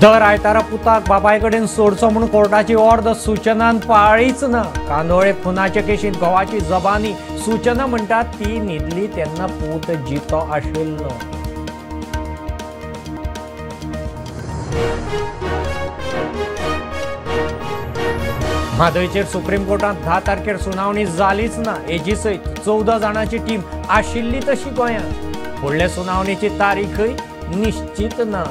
दर आयतारा पुताक बापाय कडेन सोडचो म्हूण कोर्टाची ऑर्द सूचनान पाळ्ळीच ना. कांदोळे खुनाचे केशींत घोवाची जबानी, सूचना म्हणटात ती न्हिदली तेन्ना पूत जितो आशिल्लो. म्हादयचेर सुप्रीम कोर्टांत 10 तारखेर सुनावणी जालीच ना. एजी सयत 14 जाणांची टीम आशिल्ली तशी गोंयांत. फुडले सुनावणेची तारीखय निश्चित ना.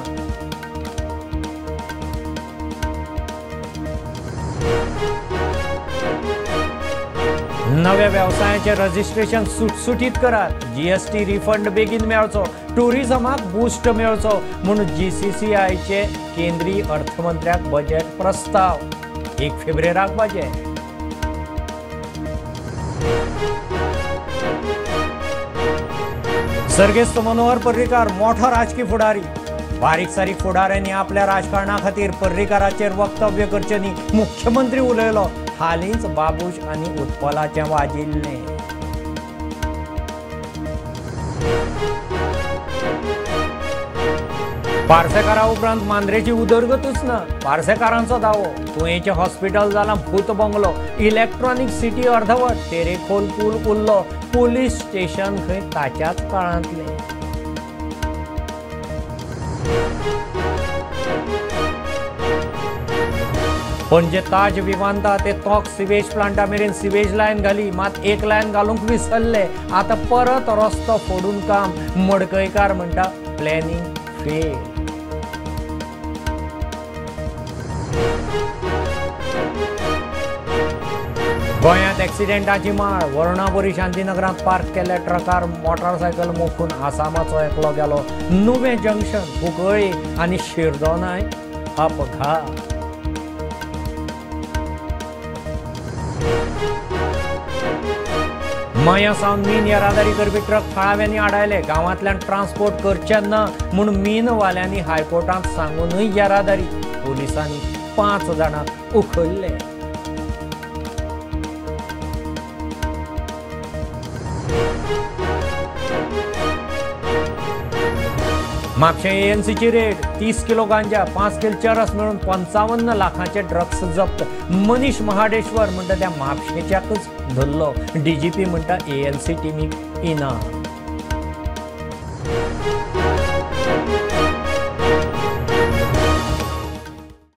नव्या वेवसायाचें रजिस्ट्रेशन सुटसुटीत करात, जीएसटी रिफंड बेगीन मेळचो, टुरिझमाक बूस्ट मेळचो म्हूण जीसीसीआयचे केंद्रीय अर्थमंत्र्याक बजेट प्रस्ताव. 1 फेब्रुवाराक बजेट. सर्गेस्त मनोहर पर्रीकार मोठो राजकी फुडारी. बारीक सारीक फुडाऱ्यांनी आपल्या राजकारणा खातीर पर्रीकाराचेर वक्तव्य करचें न्ही, मुख्यमंत्री उलयलो. हालींच बाबूश आनी उत्पलाचें वाजिल्लें. पार्सेकारा उपरांत मांद्रेची उदरगतूच ना. पार्सेकारांचो दावो, तुयेंचें हॉस्पिटल जालां भूत बंगलो, इलेक्ट्रॉनीक सिटी अर्धवट, तेरेखोल पूल उरलो, पुलीस स्टेशन खंय ताच्याच काळांतलें. पणजे ताज विमानतळ ते तोक सिवेज प्लांटा मेरेन सिवेज लायन घाली, मात एक लायन घालूंक विसरले. आतां परत रस्तो फोडून काम. मडकयकार म्हणटा प्लॅनिंग फेल. गोंयांत एक्सिडेंटाची माळ. वर्णापुरी शांतीनगरांत पार्क केल्ल्या ट्रकार मोटारसायकल मोखून आसामाचो एकलो गेलो. नुवें जंक्शन, कुंकळ्ळी आनी शिरदोनाय अपघात. मयां सावन मीन येरादारी करपी ट्रक थळाव्यांनी आडायले. गांवांतल्यान ट्रान्सपोर्ट करचे ना म्हूण मीनवाल्यांनी हायकोर्टांत सांगूनय येरादारी. पुलिसांनी 5 जाणांक उखल्ले. म्हापशें एएनसीची रेड, 30 किलो गांजा, 5 किल चरस मेळून 55 लाखांचे ड्रग्स जप्त. मनीष महाडेश्वर म्हणटा त्या म्हापशेच्याकच धरलो. डीजीपी म्हणटा एएनसी टिमीक इनाम.